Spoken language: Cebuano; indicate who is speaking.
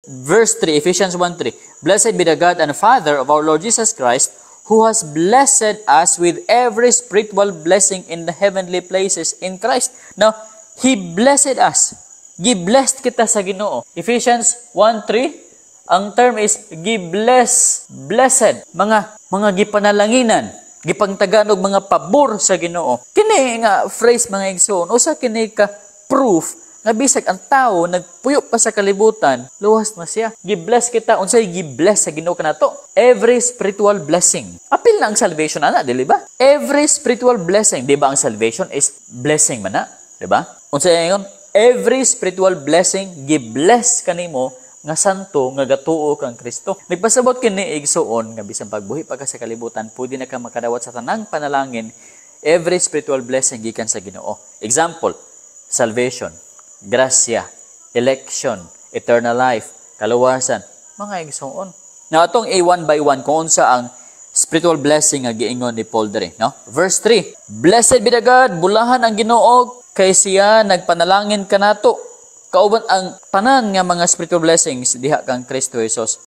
Speaker 1: Verse 3, Ephesians 1:3. "Blessed be the God and Father of our Lord Jesus Christ, who has blessed us with every spiritual blessing in the heavenly places in Christ." Now, He blessed us. Gi-blessed kita sa Ginoo. Ephesians 1:3, ang term is gi-bless, blessed, mga gipanalanginan, gipangtagaan og mga pabor sa Ginoo. Kini nga phrase, mga igsoon, usa kini ka proof nga bisag ang tao nagpuyo pa sa kalibutan, luwas na siya. Gi-bless kita. Unsay gi-bless sa Ginoo kanato? Every spiritual blessing. Apil na ang salvation ana, dili ba? Every spiritual blessing, di ba ang salvation is blessing man na, di ba? Unsay ingon? Every spiritual blessing, gi-bless kanimo nga santo nga gatuo kang Kristo. Nagpasabot kini, igsuon, nga bisan pagbuhi pa ka sa kalibutan, pwede na ka makadawat sa tanang panalangin, every spiritual blessing gikan sa Ginoo. Example, salvation, grasya, election, eternal life, kaluwasan, mga igsuon. Now, atong i one by one kung unsa ang spiritual blessing nga giingon ni Paul diri, no? Verse 3, "Blessed be the God, bulahan ang Ginoo kay siya nagpanalangin kanato kauban ang tanan nga mga spiritual blessings diha kang Kristo Jesus."